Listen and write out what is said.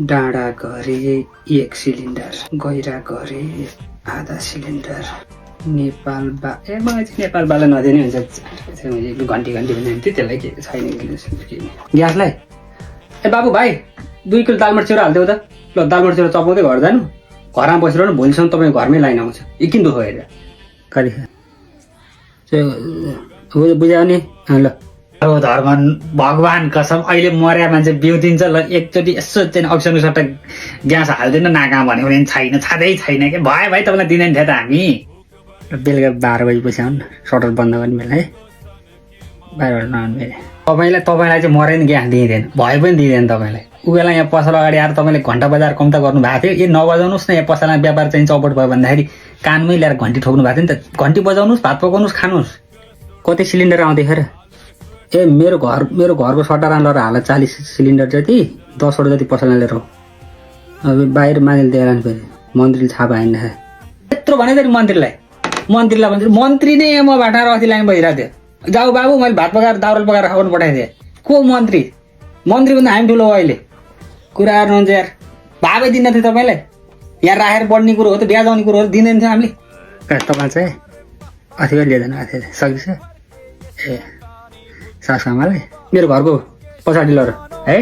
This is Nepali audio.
डाँडा घरे 1 सिलिन्डर, गैरा घरे आधा सिलिन्डर, नेपाल मलाई चाहिँ नेपाल बाला नदिने हुन्छ घन्टी घन्टी भन्ने हुन्थ्यो त्यसलाई के छैन ग्यासलाई। ए बाबु भाइ 2 किलो दालमोट चिउरा हालिदेऊ त। ल दालमोट चिउरा चपाउँदै घर जानु, घरमा बसिरहनु, भोलिसम्म तपाईँ घरमै लाइन आउँछ। किन दुःख हेरेर कति बुझ्यो नि। ल अब धर्म भगवान कसम अहिले मर्या मान्छे बिउतिन्छ ल एकचोटि यसो चाहिँ अक्सर सट्टा ग्यास हाल्दैन नाका भन्यो भने छैन, छाँदै छैन के भयो भाइ तपाईँलाई दिँदैन थियो त हामी। बेलुका 12 बजीपछि आउनु, सटर बन्द गर्ने बेला है, 12 बजी नआउनु फेरि। तपाईँलाई चाहिँ मर्या नि ग्यास दिँदैन, भए पनि दिँदैन तपाईँलाई। ऊ बेला यहाँ पसल अगाडि आएर तपाईँले घन्टा बजार कम त गर्नु भएको थियो। ए नबजाउनुहोस् न, यहाँ पसलमा व्यापार चाहिँ चौपट भयो भन्दाखेरि कानमै ल्याएर घन्टी ठोक्नु भएको थियो नि त। घन्टी बजाउनुहोस्, भात पकाउनुहोस्, खानुहोस्। कति सिलिन्डर आउँदै खर? ए मेरो घरको सटारा लर हाल 40 सिलिन्डर जति, 10 वटा जति पसलमा लिएर आऊ। अब बाहिर मान्छेले देखाएर फेरि मन्त्रीले छापा हान्न। यत्रो भने त मन्त्रीलाई भन्छ, मन्त्री नै म भाटा अस्ति लाइन भइरहेको थियो। जाऊ बाबु मैले भात पकाएर दाउरा पकाएर खाउनु पठाइदिएँ। को मन्त्री भन्दा हामी ठुलो हो अहिले। कुरा गर्नुहुन्छ यार, भावै दिन्न थियो तपाईँलाई। यहाँ राखेर बढ्ने कुरो हो त, ब्याज आउने कुरो हो दिँदैन थियो हामीले। तपाईँ चाहिँ अथवा लिँदैन अथवा सकिन्छ। ए सासु आमालाई मेरो घरको पछाडि लर है।